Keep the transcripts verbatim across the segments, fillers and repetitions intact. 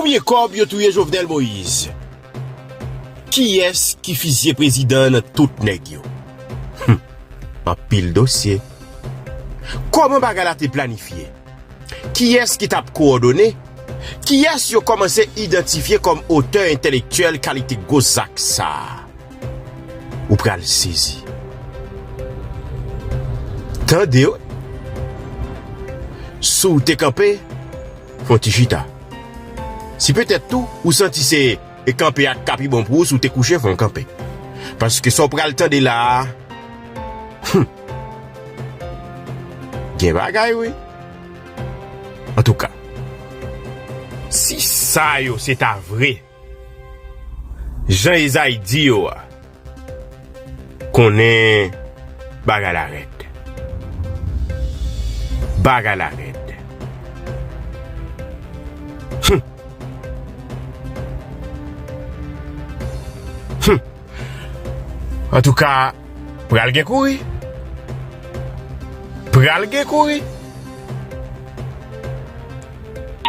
Premye kòb yo touye Jovenel Moïse. Kiyès ki fizye prezidan nan tout nèg yo? Hum, anpil dosye. Kòman bagay la te planifye? Kiyès ki t ap kowòdone? Kiyès yo kòmanse idantifye kòm otè entèlektyèl kalite gwo zak sa a? Ou pral sezi. Tande wi. Si w te kanpe, fè yon ti chita. Si petèt tou, ou santi se e kanpe a k pi bon pou ou, si w te kouche, fè yon kanpe. Paske sa w pral tande la a, hmm, gen bagay wi. Antouka, si sa yo se ta vre, jan Ezayi di yo a, konnen bagay la rèd. Bagay la rèd. Hum. Hum. Antouka, pral gen kouri. Pral gen kouri.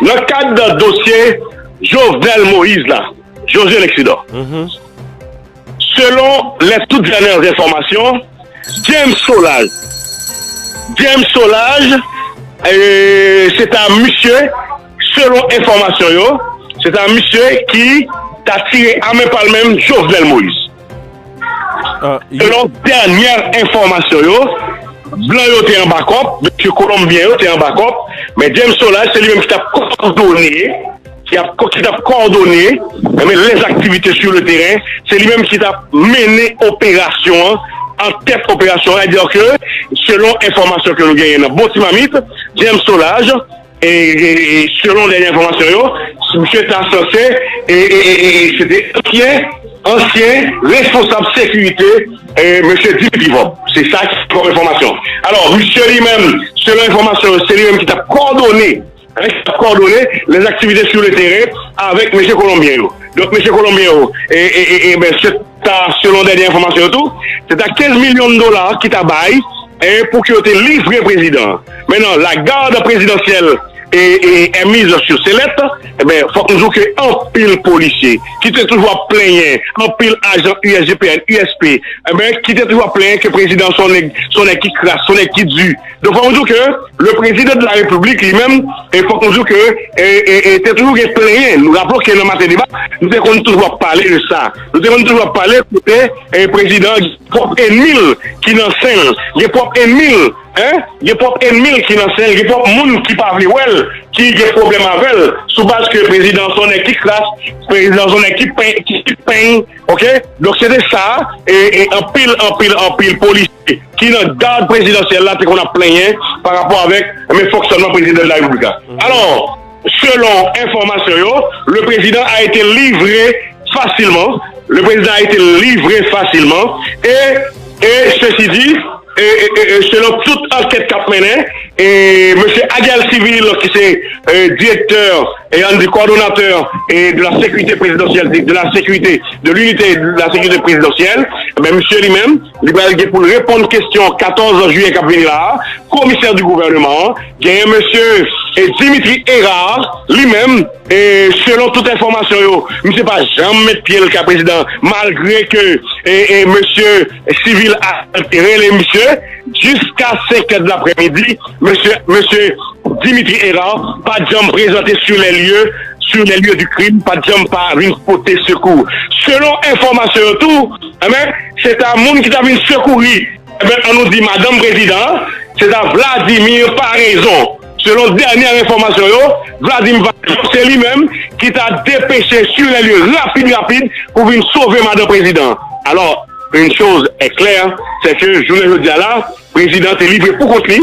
Nan kad dosye Jovenel Moïse la, Josué Lexidor, selon les toutes dernières informations, James Solages, James Solages, e, se ta misye, selon enfòmasyon yo, se ta misye ki ta tire a men pa l menm Jovenel Moïse. Selon dènyè enfòmasyon yo, blan yo te anba kòb, mesye kolonbyen yo te anba kòb, men James Solages se li menm ki t ap kowòdone, ki ap, ki t ap kowòdone, enben, les activités sur le terrain, se li menm ki t ap mennen operasyon an, an tèt operasyon an, sètadi ke, selon enfòmasyon ke nou genyen nan Bon Timamit, James Solages, e, e, e selon dènyè enfòmasyon yo, misye ta sanse, e, e, e, e, e, se te ansyen, ansyen responsab sekirite, e, mesye Dimitri Vorbe. Se sa ki kòm enfòmasyon. Alò, misye li menm, selon enfòmasyon yo, se li menm ki t ap kowòdone, hein, ki t ap kowòdone les activités sur le terrain avèk mesye kolonbyen yo. Donk, mesye kolonbyen yo, e, e, e, e, ben, se ta, selon dènyè enfòmasyon yo tou, se ta kenz milyon dola ki ta bay, e, pou ke yo te livre prezidan an. Mentnan, la garde présidentielle e, e, est mise sur sellette, enben, fòk nou di w ke anpil polisye ki te toujou ap plenyen, anpil ajan U S G P N, U S P, enben, ki te toujou ap plenyen ke prezidan se yon nèg, se yon nèg ki kras, se yon nèg ki di. Donk, fòk nou di w ke le président de la République, li menm, e fòk nou di w ke, e, e, e, te toujou gen plenyen. Nou raple w ke nan Maten Deba, nou te konn toujou ap pale de sa. Nou te konn toujou ap pale kote, e, prezidan an gen pwòp ènmi l ki nan sen l, gen pwòp ènmi l, hein, gen pwòp ènmi l ki nan sen l, gen pwòp moun ki pa vle wè l, ki gen pwoblèm avè l, sou baz ke prezidan se yon nèg ki kras, prezidan se yon nèg ki peny, ki, ki peny, oke? Donk, se te sa, e, e anpil, anpil, anpil polisye ki nan gad prezidansyèl la te konn ap plenyen pa rapò avèk, men, fonksyònman prezidan de la repiblik la. Alò, selon enfòmasyon yo, le président a été livré facilement. Le président a été livré facilement. Et, et ceci dit, e, e, e, e, selon tout ankèt k ap mennen, e, mesye Aguel Civil, ki se, e, direktè, e, ann di kòdonatè, e, de la sécurité présidentielle, de la sécurité, de l'unité de la sécurité présidentielle, men misye li menm, li pral gen pou l reponn kesyon katòz jiyè k ap vini la a, komisè di gouvènman an, genyen mesye, e, Dimitri Hérard, li menm, e, selon tout enfòmasyon yo, misye pa janm met pye l kay prezidan, malgre ke, e, e, mesye Civil a rele misye, jiska senk è de laprèmidi, mesye, mesye Dimitri Hérard pa t janm prezante sur les lieux, sur les lieux du crime, pa t janm pa vin pote sekou. Selon enfòmasyon yo tou, enben, se ta moun ki ta vin sekouri, enben, ann nou di madanm prezidan an, se ta Vladimir Paraison. Selon dènyè enfòmasyon yo, Vladimir Paraison, se li menm ki ta depeche sur les lieux rapid, rapid pou vin sove madanm prezidan an. Alò, une chose est claire, c'est que jounen jodi a la, prezidan te livre pou kont li,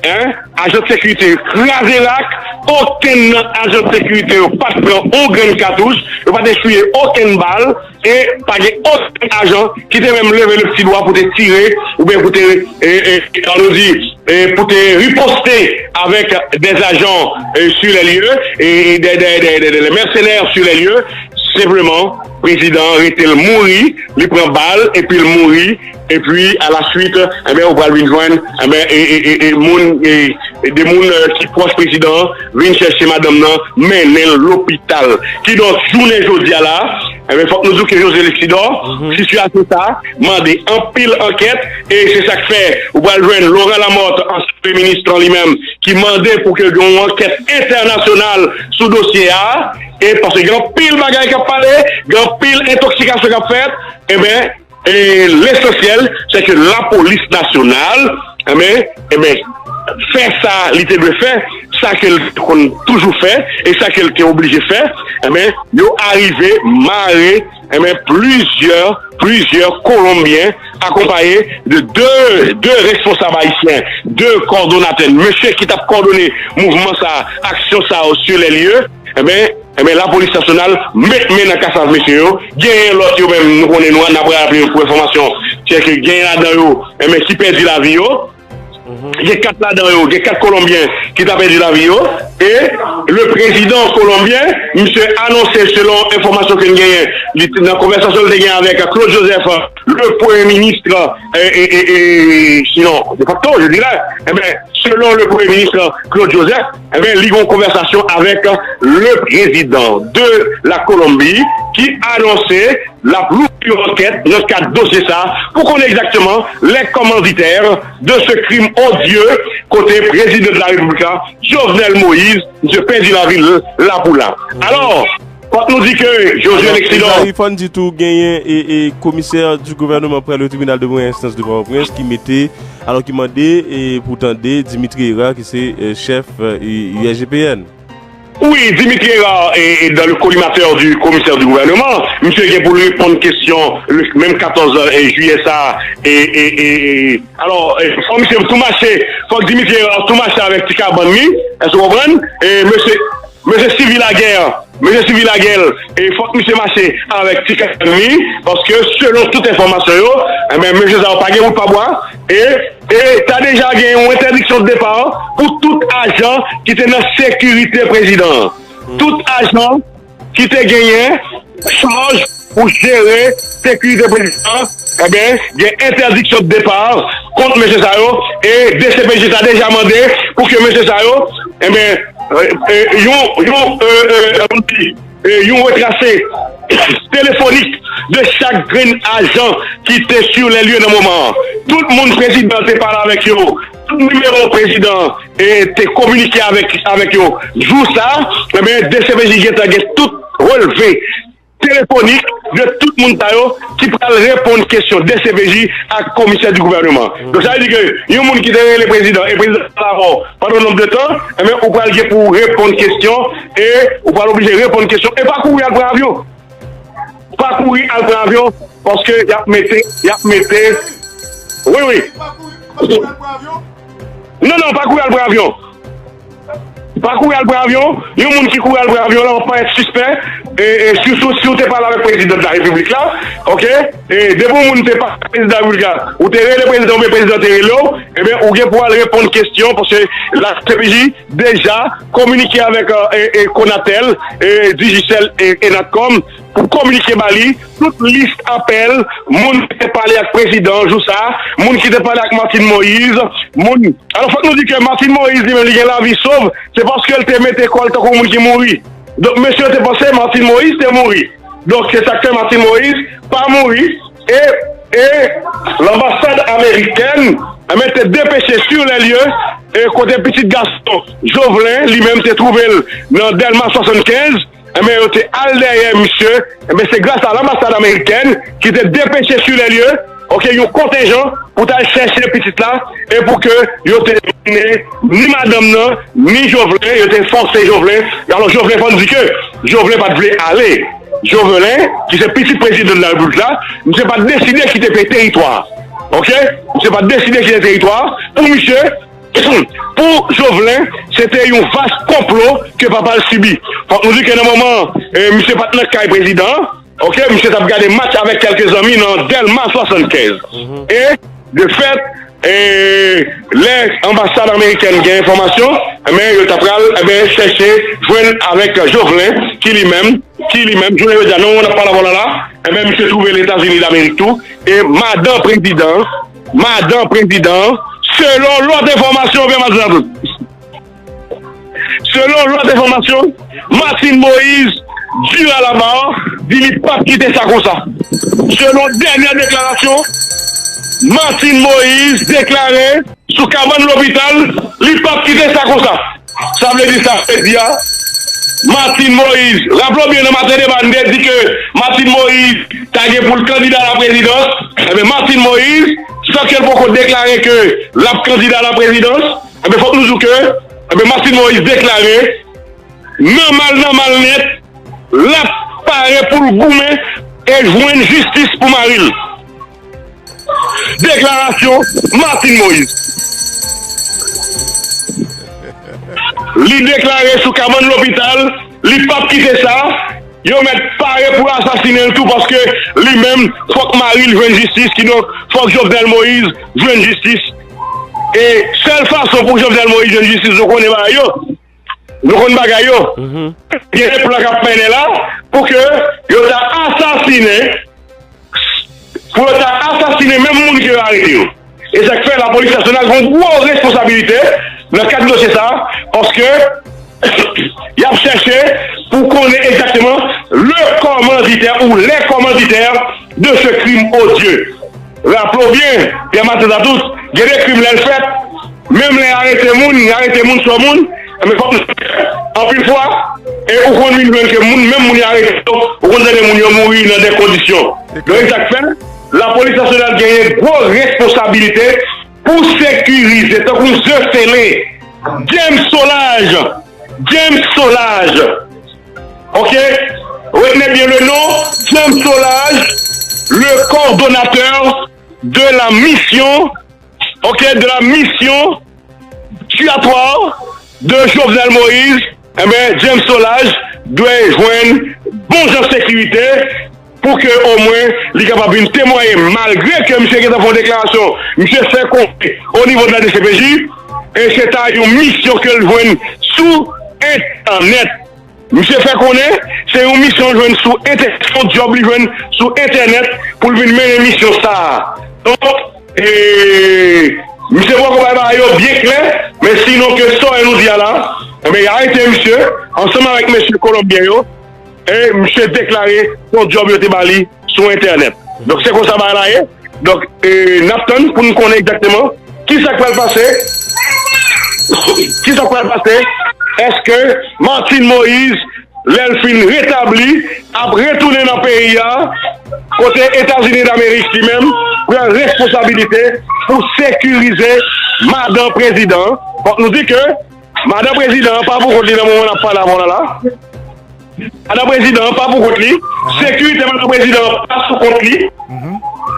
hein, ajan de sekirite yo kraze rak, okenn nan ajan de sekirite yo pa t pran on grenn katouch, yo pa t echwiye okenn bal, e pa gen okenn ajan ki te menm leve le pti dwa pou te tire, oubyen pou te, e, e, ann nou di, e, pou te riposte avèk des agents, e, sur les lieux, e, e, des, des, des, des, des mercenaires sur les lieux. Senpleman, prezidan an rete l mouri, li pran bal, epi l mouri, epi a la suit, enben, ou pral vin jwenn, enben, e, e, e, e moun, e, e de moun, eh, ki pwòch prezidan an vin chèche madanm nan, mennen l lopital. Kidonk, jounen jodi a la, enben, fòk nou di ke José Lexidor, sitiyasyon sa a mande anpil ankèt, e se sa k fè ou pral jwenn Laurent Lamothe, ansyen premye minis lan li menm, ki mande pou ke gen yon ankèt entènasyonal sou dosye a, e paske gen anpil bagay k ap pale, gen anpil entoksikasyon k ap fèt, enben, e lesansyèl, se ke lapolis nasyonal, enben, enben, fè sa li te dwe fè, sa ke l te konn toujou fè, e sa ke l te oblije fè, enben, yo arive mare, enben, plizyè, plizyè Kolonbyen, akonpaye de de, de responsab ayisyen, de kòdonatè, mesye ki t ap kòdone mouvman sa, aksyon sa yo sur les lieux, enben, enben, lapolis nasyonal met men nan kasav mesye yo. Genyen lòt yo menm, nou konnen nou, n ap raple yo pou enfòmasyon. Sèke genyen ladan yo, enben, ki pèdi lavi yo. Gen kat ladan yo, gen kat Kolonbyen ki ta pèdi lavi yo. E le président colombien, misye anonse, selon enfòmasyon ke n genyen, li, nan konvèsasyon l te genyen avèk Claude Joseph, le premye minis, e, e, e, e, sinon, de facto, je dirais, enben, selon le premye minis Claude Joseph, enben, li gen yon konvèsasyon avèk le président de la Colombie ki anonse l ap louvri yon ankèt nan kad dosye sa a pou konnen egzakteman les commanditaires de ce crime odieux kote prezidan de la repiblik la, Jovenel Moïse, misye pèdi lavi l la pou la. Alò, fòk nou di ke José Lexidor. Fò n di tou genyen e, e komisè di gouvènman prè le tribinal de première instance de Pòtoprens ki mete, alò ki mande e pou tande Dimitri Hérard ki se e, chèf e, U S G P N. Wi, Dimitri Hérard e, e dans le collimateur du commissaire du gouvernement, misye gen pou l reponn kesyon le menm katòz jiyè sa a, e, e, e, e, alò, e, fò misye tou mache, fòk Dimitri Hérard tou mache avèk ti kabann li, èske w konprann? E mesye, mesye Sylvie Laguerre, mesye Sylvie Laguerre, e fòk misye mache avèk ti kabann li, paske selon tout enfòmasyon yo, enben, mesye sa yo pa gen wout pa bwa, e, e ta deja gen yon entèdiksyon de depa pou tout ajan ki te nan sekirite prezidan an. Tout ajan ki te genyen chaj pou jere sekirite prezidan an, enben, gen entèdiksyon de depa kont mesye sa yo, e D C P J ta deja mande pou ke mesye sa yo, enben, e, e, yon, yon, e, e, e, yon retrase telefonik de chak grenn ajan ki te sur les lieux nan moman an. Tout moun prezidan te pale avèk yo, tout nimewo prezidan e te kominike avèk, avèk yo. Jou sa, enben, D C P J gentan gen tout relve telefonik de tout moun sa yo ki pral reponn kesyon D C P J ak komisè di gouvènman. Donk, sa vle di ke yon moun ki te rele prezidan, e prezidan pa la mò pandan yon nonb de tan, enben, ou pral gen pou reponn kesyon, e ou pral oblije reponn kesyon, e pa kouri al pran avyon. Pa kouri al pran avyon, paske y ap mete, y ap mete. Wi, wi. Non, non, pa kouri al pran avyon. Pa kouri al pran avyon. Yon moun ki kouri al pran avyon la, w ap parèt sispè. E, e sitou si w te pale avèk prezidan de la repiblik la, oke? E depi yon moun te pale avèk prezidan de la repiblik la, ou te rele prezidan oubyen prezidan te rele w, ebyen, ou gen pou al reponn kesyon, paske la C P J deja kominike avèk, e, e, Conatel, e, Digicel, e, e Natcom, pou kominike ba li tout lis apèl moun ki te pale ak prezidan jou sa, moun ki te pale ak Martine Moïse, moun. Alò, fòk nou di ke Martine Moïse, li menm, li gen lavi sov, se paske l te mete kò l tankou moun ki mouri. Donk, mesye yo te panse Martine Moïse te mouri. Donk, se sa k fè Martine Moïse pa mouri. E, e lanbasad amerikèn, enben, te depeche sur les lieux, e kote pitit gason Jovelin, li menm, te twouve l nan Dèlma swasannkenz, enben, yo te al dèyè misye. Enben, se gras a lanbasad amerikèn ki te depeche sur les lieux, oke, yon kontenjan pou t al chèche pitit la, e pou ke yo te mennen ni madanm nan, ni Jovelin, yo te fòse Jovelin. Alò, Jovelin, fò n di ke Jovelin pa t vle ale. Jovelin, ki se pitit prezidan de la repiblik la, misye pa t deside kite peyi teritwa a. Oke? Misye pa t deside kite teritwa a. Pou misye, pou Jovelin, se te yon vas konplo ke papa l sibi. Fòk nou di ke nan moman, e, misye pa t nan kay prezidan an, oke, misye t ap gade match avèk kèlke zanmi nan Dèlma swasannkenz. E, de fèt, E lè anbasad amerikèn gen enfòmasyon, enben, yo ta pral, enben, chèche jwenn avèk Jovelin, ki li menm, ki li menm, jounen jodi a, nan moman n ap pale avè w la, la, enben, misye twouve l Etazini Damerik tou, e madan prezidan, madan prezidan, selon lòt enfòmasyon, enben, madan Selon lòt enfòmasyon, Martine Moïse, Durand Labarre, di li p ap kite sa konsa. Selon dènyè deklarasyon, Martine Moïse deklare sou kabann lopital, li p ap kite sa konsa. Sa vle di sa vle di a, Martine Moïse, raple w byen nan maten deba, n te di ke Martine Moïse ta gen pou l kandida a la prezidans. Enben, Martine Moïse, san ke l poko deklare ke l ap kandida a la prezidans, enben, fòk nou di w ke, enben, Martine Moïse deklare, nòmal, nòmal nèt, l ap pare pou l goumen e jwenn jistis pou mari l. Deklarasyon Martine Moïse. Li deklare sou kabann lopital, li p ap kite sa, yo mèt pare pou asasinen l tou, paske li menm, fòk mari l jwenn jistis, kidonk, fòk Jovenel Moïse jwenn jistis. E sèl fason pou Jovenel Moïse jwenn jistis, nou konnen bagay yo. Nou konn bagay yo. Gen plan k ap mennen la pou ke yo ta asasinen, pou yo ta asasinen menm moun ke yo arete yo. E sa k fè lapolis nasyonal gen yon gwo responsabilite nan kad dosye sa a, paske y ap chèche pou konnen egzakteman le kòmanditè ou les commanditaires de ce crime odieux. Raple w byen, Pierre Martin Tatout, gen de krim lè l fèt, menm lè y arete moun, y arete moun sou moun, men fòk nou, anpil fwa, e ou konn vin jwenn ke moun, menm moun y arete yo, ou konn tande moun yo mouri nan de kondisyon. Donk, e sa k fè, lapolis nasyonal genyen gwo responsabilite pou sekirize, tankou M. Sélé, James Solages, James Solages, ok, retenez bien le nom, James Solages, le coordonnateur de la mission, ok, de la mission tuatoire de Jovenel Moïse, enben, James Solages dwe jwenn bon jan sekirite pou ke omwen li kapab vin temwaye, malgre ke misye gentan fè yon deklarasyon, misye fè konnen o nivo de la D C P J, e se ta yon misyon ke l jwenn sou entènèt. Misye fè konnen se yon misyon l jwenn sou entènèt, se yon djòb li jwenn sou entènèt pou l vin mennen misyon sa a. Donk, e, misye poko bay bagay yo byen klè, men sinon ke sa nou di a la, enben, y arete misye ansanm avèk mesye kolonbyen yo, e misye deklare se yon djòb yo te ba li sou entènèt. Donk, se konsa bagay la ye. Donk, e, n ap tann pou n konnen egzakteman ki sa k pral pase. Ki sa k pral pase? Èske Martine Moïse, lè l fin retabli, ap retounen nan peyi a, kote Etazini Damerik li menm pran responsabilite pou sekirize madan prezidan an? Fòk nou di ke madan prezidan an pa pou kont li nan moman n ap pale avè w la la. Madan prezidan an pa pou kont li. Sekirite madan prezidan an pa sou kont li.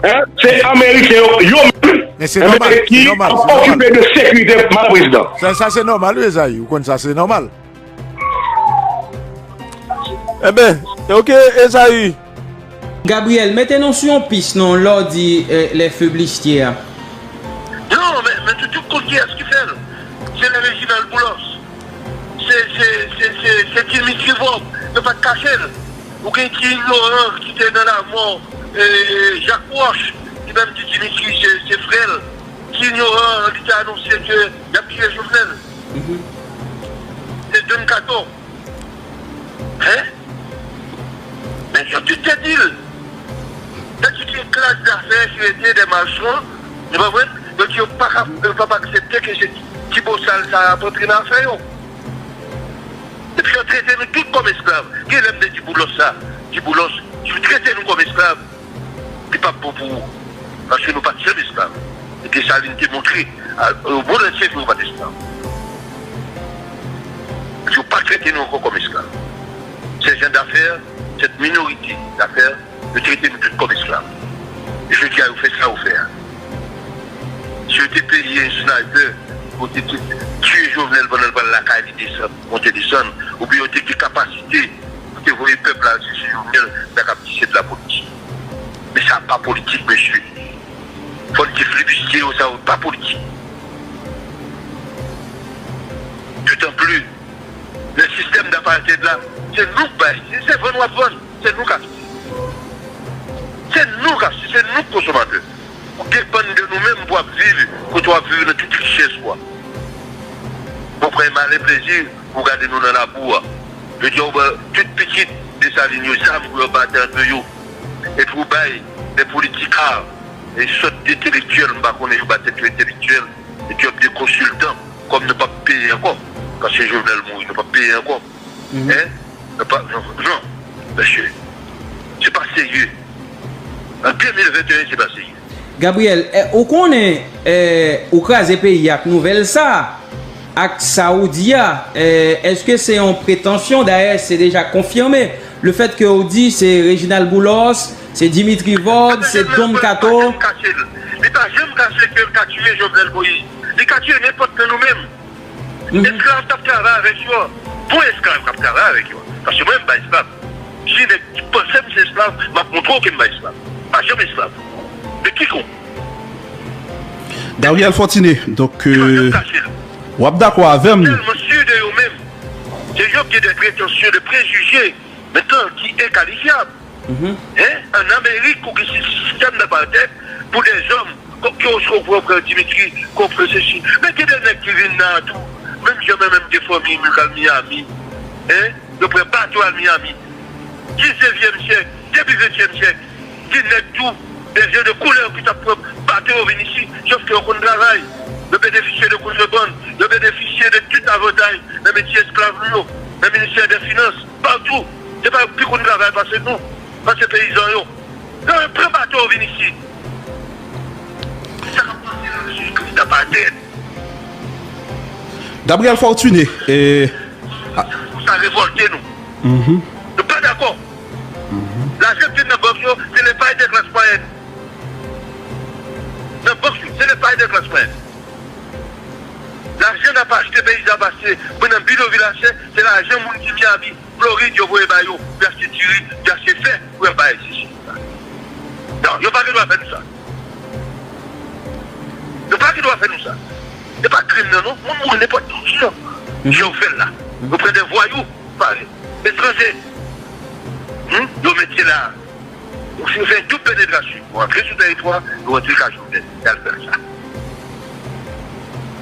Hein? Se Ameriken yo, yo menm, Men se enben, nòmal, ki se nòmal, ap se nòmal. Okipe de sekirite madan prezidan. Sa, sa se nòmal, wi, Ezayi. Ou konn sa, se nòmal. Enben, ok, Ezayi. Gabriel, mete nou sou yon pis non, lè w di, eh, les feux blistiers a. Non, men, men tout, tout konn kiyès ki fè l. Se le Reginald Boulos. Se, se, se, se, se Dimitri Vorbe. Yo pa t kache l. Ou gen ti inyoran ki te nan lamò, eh, Jacques Proche, ki menm di Dimitri se, se frè l. Ti inyoran an, li te anonse ke y ap tiye Jovenel. Se John Kato. Hein? Men yo tout te di l. Sa di ki klas zafè ki rete de malfran, nou konprann? Donk yo pa ka, yo pa, pa aksepte ke se ti bosal sa a ap antre nan afè yo. Epi yo trete nou tout kòm esklav. Gen lè m te di Boulos sa, di Boulos, si w trete nou kòm esklav, li p ap bon pou ou. Paske nou pa t janm esklav. E Desalin te montre a, au monde entier ke nou pa t esklav. Yo pa trete nou ankò kòm esklav. Se jan dafè, sèt minorite dafè, yo trete nou tout kòm esklav. E jodi a, yo fè sa yo fè a. Si yo te peye yon sniper, pou te, te tiye Jovenel pandan l pral lakay li desann, monte desann, oubyen yo te gen kapasite pou te voye pèp la al chèche Jovenel, sa k ap di se de la politik. Men sa pa politik, mesye. Fò n di flibistye yo, sa yo pa politik. Dotan plis, nan sistèm dapartheid la, se nou k bay, se, se vann w ap vann, se nou k achte. Se nou k achte, se nou k konsomatè. Ou depann de nou menm pou w ap viv, kote w ap viv nan tout richès ou a. Ou pran male plezi pou w gade nou nan labou a. Yo di w ba tout pitit Desalin yo zam pou yo bati antre yo. Epi w bay de politika, e sòt de entelektyèl, m pa konnen yo ba tèt yo entelektyèl, epi yo ap de konsiltan, kòm nou p ap peye ankò, paske Jovenel mouri, nou p ap peye ankò. Hein? Nou pa, non, non, mesye, se pa serye. An de mil venteyen, se pa serye. Gabriel, eh, ou konnen, eh, ou kraze peyi ak nouvèl sa, ak sa ou di a, eh, èske se yon pretansyon? Dayè, se deja konfime. Le fèt ke ou di se Reginald Boulos, se Dimitri Vorbe, se Don Kato. Li pa janm kache ke l ka tiye Jovenel Moïse. Li ka tiye nenpòt nan nou menm. Esklav k ap travay avèk yo. Bon esklav k ap travay avèk yo. Paske mwen, m pa esklav. Si nèg ki panse m se esklav, m ap montre w ke m pa esklav. M pa janm esklav. De kikon. Gabriel Fortuné, donk, euh, w ap dakò avè m? Tèlman si de yo menm. Se yo ki gen de pretansyon, de prejije, mentnan ki enkalifyab. Hein? An Amerik, ou gen sistèm dapartheid pou dèzòm, ke w sou pran Dimitri, ke w pran sesi. Men gen de nèg ki vin la tou, menm jan mwen menm gen fanmi m, m al Miami. Hein? Yo pran bato al Miami. Diznevyèm syèk, depi ventyèm syèk, gen nèg tou, de jan de koulè ki t ap pran bato yo vin isi, sòf ke yo konn travay. Yo benefisye de kontrebann, yo benefisye de tout avantaj nan metye esklav nou yo, nan ministè de finans, patou. Se pa yo ki pi konn travay pase nou, pase peyizan yo. Yo pran bato yo vin isi. Sa k ap pase la, se kriz dapartheid. Gabriel Fortuné, eh, pou sa revòlte nou. Nou pa dakò. Lajan ki nan bank yo, se lepay de klas mwayèn. Nan bank yo, se lepay de klas mwayèn. Lajan n ap achte peyi sa pase, mwen nan Bidonvil Asè, se lajan moun ki Miami, Florid, yo voye ba yo, pou y achte diri, pou y achte fè, pou y ap bay sesi. Non, yo pa gen dwa fè nou sa. Yo pa gen dwa fè nou sa. Se pa krim nan, non. Moun mouri nenpòt ki jan. Jan yo fè l la. Yo pran de vwayou, pare. Etranje. Hmm? Yo mete la. Yo fin fè tout penetrasyon. Yo antre sou teritwa, yo antre ka Jovenel. Y al fè l sa.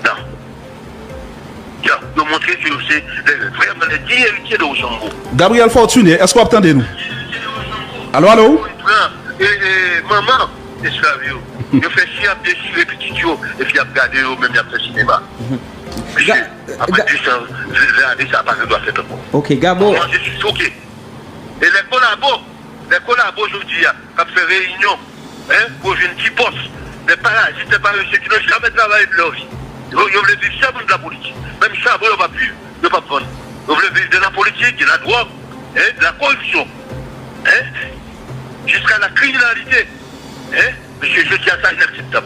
Non. Yo, yo montre ke yo se lè, vrèman lè dye eritye de Rochambeau. Gabriel Fortuné, èske w ap tande nou? Alo, alo? Yo pran, e, e, manman esklav yo. Yo fè si y ap dechire pitit yo, epi y ap gade yo, menm y ap fè sinema. Mesye, apre de san lane, sa pa gen dwa fèt ankò. Ok, Gabo. Mwen, je suis choqué. E lè kolabo, lè kolabo jodi a, k ap fè reyinyon, hein, pou yo jwenn ti pòs. Des parasites, des paresseux qui n'ont jamais travaillé de leur vie. Yo, yo vle viv sèlman de la politik. Menm chabon yo p ap viv, yo p ap vann. Yo vle viv de la politique, de la drogue, hein, de la corruption, hein, jusqu'à la criminalité, hein. Mesye, jodi a sa inakseptab.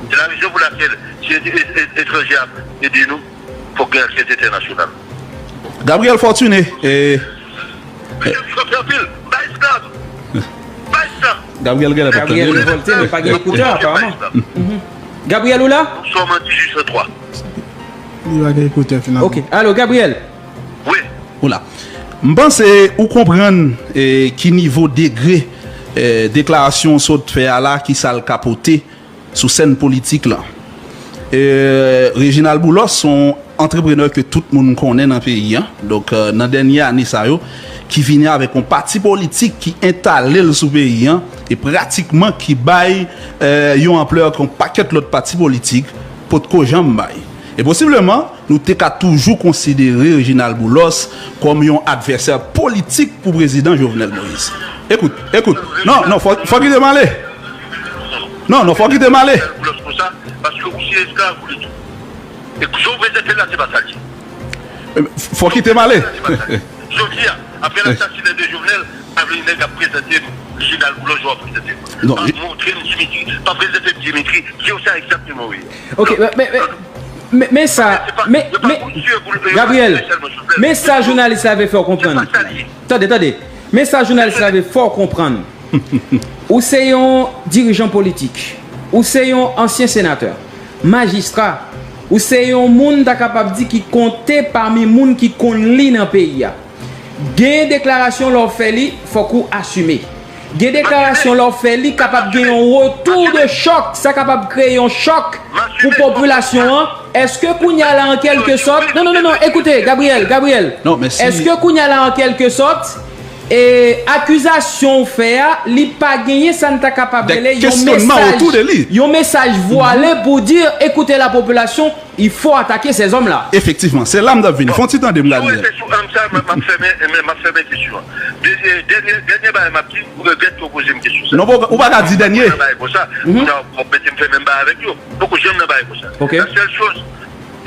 Se la rezon pou lakèl si e- e- e- etranje ap ede nou, fòk gen ankèt entènasyonal. Gabriel Fortuné, eh, Mesye, m frape anpil. M pa esklav. M pa esklav. Gabriel genlè pa tande. Gabriel revòlte, men pa gen ekoutè, aparaman. Gabriel, ou la? Nous sommes en dix-huit cent trois. Li pa gen ekoutè, finalman. Ok, alo, Gabriel. Wi. Ou la. M panse ou konprann, eh, ki nivo degre, eh, deklarasyon w sot fè a la, ki sa l ka pote sou sèn politik lan. E, Reginald Boulos se yon antreprenè ke tout moun konnen nan peyi a. Donk, e, nan dènye ane sa yo, ki vini avèk yon pati politik ki entale l sou peyi a, e pratikman ki bay, e, yon anplè ke yon pakèt lòt pati politik potko janm bay. E posibleman, nou te ka toujou konsidere Reginald Boulos kòm yon advèsè politik pou prezidan Jovenel Moïse. Ekout, ekout. Non, non, fò, fò kite m ale. Non, non, fò kite m ale. Boulos konsa, paske ou se esklav ou li tou. E jan w prezante l la, se pa sa l ye. Fò kite m ale. Jodi a, apre lasasinay de Jovenel, pa vle nèg ap prezante m Reginald Boulos jan w ap prezante m. Non, pa montre m Dimitri, pa prezante m Dimitri, di yo sa egzakteman wi. Ok, men, men, men, men, men sa, men, men, Gabriel, men sa jounalis la vle fè w konprann. Tande, tande. Men sa jounalis la vle fè w konprann. Ou se yon dirijan politik. Ou se yon ansyen senatè, majistra, ou se yon moun ta kapab di ki konte pami moun ki konn li nan peyi a. Gen deklarasyon lè w fè li, fòk ou asime. Gen deklarasyon lè w fè li kapab gen yon retour de choc, sa kapab kreye yon chòk pou popilasyon an. Èske kounye a la, an kèlke sòt, non, non, non, non, ekoute, Gabriel, Gabriel, èske kounye a la, an kèlke sòt, e akizasyon w fè a, li pa genyen sa n ta kapab rele yon mesaj, yon mesaj vwale pou di, écoutez la population, il faut attaquer ces hommes-là. Efektivman, se la m t ap vini. Fè yon ti tande m gade. Sou, sou, m sa, m ap fèmen, m ap fèmen kesyon an. Dènye, dènye, dènye bagay m ap di, m regrèt ke w poze m kesyon sa. Non, ou pa ka di dènye. Nan bagay konsa, moun nan w ap mete m fè menm bagay avèk yo. Poko janm nan bagay konsa. La sèl choz,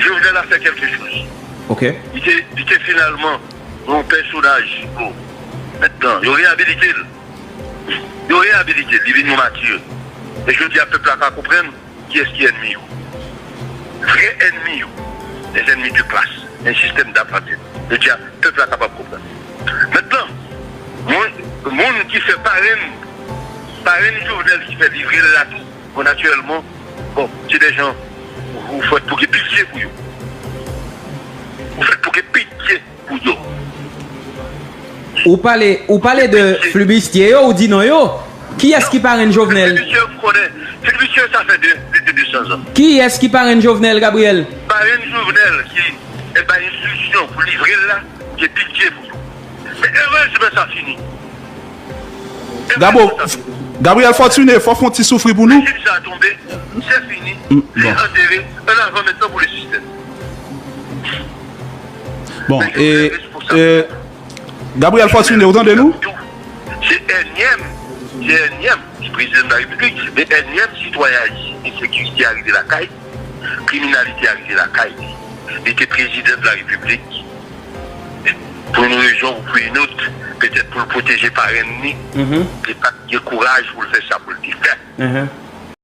Jovenel a fè kèlke choz. Li te, li te finalman yon pèsonaj. Bon, mentnan, yo reyabilite l. Yo reyabilite l, li vin yon mati. E jodi a, pèp la ka konprann kiyès ki ènmi yo. Vrè ènmi yo, les ennemis de classe, un système d'apartheid. Jodi a, pèp la kapab konprann. Mentnan, moun, moun ki fè parenn, parenn Jovenel ki fè livre l la tou, bon, natirèlman, bon, se de jan ou fèt pou gen pitye pou yo. Ou fèt pou gen pitye pou yo. Ou pale, ou pale de flibistye yo, ou di non yo. Kiyès ki parenn Jovenel? Flibistye yo m konnen. Flibistye yo sa fè de, plis de de san zan. Kiyès ki parenn Jovenel, Gabriel? Parenn Jovenel ki, e, bay enstriksyon pou livre l la, gen pitye pou yo. Men erezman sa fini. Gabo, Gabriel Fortuné, fò fè yon ti soufri pou nou. Rejim sa tonbe, se fini, se antere, an avan mentnan pou le sistèm. Bon, e, e, Gabriel Fortuné, ou tande nou? Se ènyèm, se ènyèm, se prezidan de la repiblik, men ènyèm sitwayen ayisyen, ensekirite a rive lakay, kriminalite a rive lakay li. Li te prezidan de la repiblik, pou yon rezon ou pou yon lòt, petèt pou l pwoteje parenn li, li pa t gen kouraj pou l fè sa pou l te fè.